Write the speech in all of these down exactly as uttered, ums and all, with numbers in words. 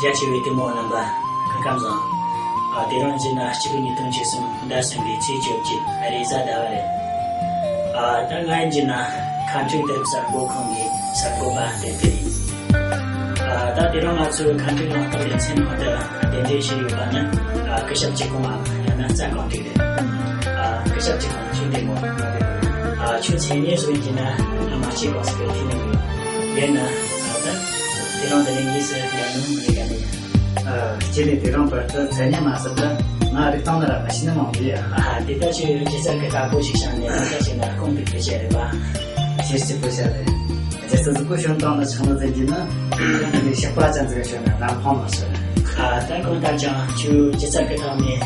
རྒྱ་ཆེ་བའི་གཏི་མུག་རྣམ་པ་སྐུ་ཁམས་བཟང་། ཨ། དེ་རིང་ཡིན་ན་སྤྱི་ལོ་ཉིས་སྟོང་བཅུ་གསུམ་ཟླ་གསུམ་པའི་ཚེས་བཅོ་བརྒྱད་རེས་གཟའ་ཟླ་བ་རེད། ཨ། ད་ང་ཡིན་ན་ཁ་འབྲལ་དེབ་གསར་འགོད་ཁང་གི་གསར་འགོད་པ་དེ་དེ་ཡིན། ཨ། ད་དེ་རིང་ང་ཚོའི་ཁ་འབྲལ་ལག་བསྟར་ལེ་ཚན་ནང་དུ་གདན་འདྲེན་བྱས་ཡོད་པ་ནི། ཨ། སྐུ་ཞབས་སྐྱིད་གོང་ལགས་ཡང་ན་རྩ་གང་ཐིག་རེད། ཨ། སྐུ་ཞབས་སྐྱིད་གོང་ཁྱོད་བདེ་མོ། ཨ། ཁྱོད་མཚན་སྙན་བཟོ་ཡིན་ན་ཨ་མ་ཆེ་གོང་སི་པའི་ཐིག་ནས་ཡོད། ཡིན་ན། ཨ། ད་དེ་རིང་འདི་ནས་དངོས་སུ་ཡར་ནུབ་མི་ལས་ཀ་ནས། ཨ། སྤྱི་ལས་དེ་རིང་བར་དུ་མཚན་སྙན་མ་ཟིན་ན་ང་རིག་སྟངས་ལ་ར་མ་ཤེས་ནི་མང་པོ་ཡོད། ཨ། དེ་ལྟ་ཞིག་སྒྱུ་རྩལ་གྱི་བདག་པོ་ཞིག་བྱུང་ནས་ད་ལྟ་བྱས་ན་རྐང་པའི་བེད་སྤྱད་རེད་པ། ཞེས་སྐྱིད་པོ་བྱ་རེད། རྒྱལ་སྲིད་གཟུགས་པོ་ཞོན་བཏང་ན་ཆང་ལ་འཛིན་གྱི་ན། ཁྱོད་འདི་ནས་ཞག་པ་ཅན་ཟིག་ཞོན་ན་ནམ་འཕང་མ་ཤོར། ཨ། ད་གང་ལྟར་ཀྱང་ཁྱོད་སྒྱུ་རྩལ་གྱི་ཐོག་ནས།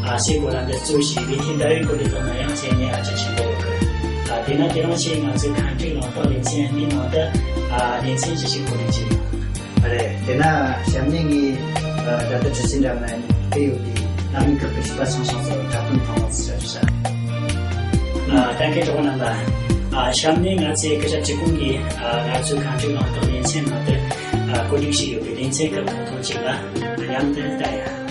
ཨ། སའི་གོ་ལ་འདི་གཙོ་བྱས་པའི་ཐེངས་ཟླ་བའི་གོ་ལའི་ཐོག་ན་ཡང་མཚན་སྙན་ཨ་ཅག་ཆེན་པོ་ཡོད་གི། ཨ། དེས་ན་དེ་རིང་ཆེས་ང་ཚོའི་ཁ་འབྲལ་ལག་བསྟར་ལེ་ཚན་འདིའི་ནང་དུ། ཨ། ལེ་ཚན་བཞི་ཞིག་གོ་སྒྲིག་བྱས་ཡོད། ཨ་རེད། དེས་ན་གཤམ་ནས་ངས། ཨ། ད་ལྟ་དྲི་ཆེན་འདྲ་མ་ཡིན་དེ་ཡོད་དེ་ནམ་ཡིན་གི་གི་ཞིབ་པ་ཆུང་ཆུང་སོགས་འཁྲབ་སྟོན་ཐོག་མ་ཚོ་བྱ་རྒྱུ་བྱ། ཨ། ད་མཁན་གྲོགས་རྣམ་པ། ཨ། གཤམ་ནས་ང་ཚོའི་སྐུ་ཞབས་སྐྱིད་གོང་གིས། ཨ། ང་ཚོའི་ཁ་འབྲལ་ལག་བསྟར་ལེ་ཚན་ནང་དུ། ཨ། གོ་སྒྲིག་བྱས་ཡོད་པའི་ལེ་ཚན་སྐབས་ཐུང་ཐུང་ཅིག་ལ་མཉམ་དུ་ལྟ་ཡ།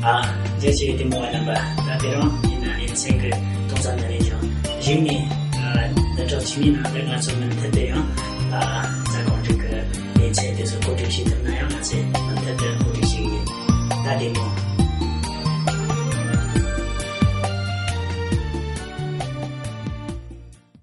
ཨ། རྒྱལ་སྤྱིའི་གཏི་མུག་པ་རྣམ་པ། ད་དེ་རིང་ཡིན་ན་ལེ་ཚན་གྱི་སྟོང་ཙམ་ནས་ལེན་ཀྱང་གཞུག་ནས། ཨ། ཟླ་གྲོགས་ཆི་མིའི་ནང་དུ་ང་ཚོ་མུ་མཐུད་དུ་ཡང་། ཨ། རྩ་གང་ཐིག་གི་ལེ་ཚན་དེ་ཚོ་གོ་སྒྲིག་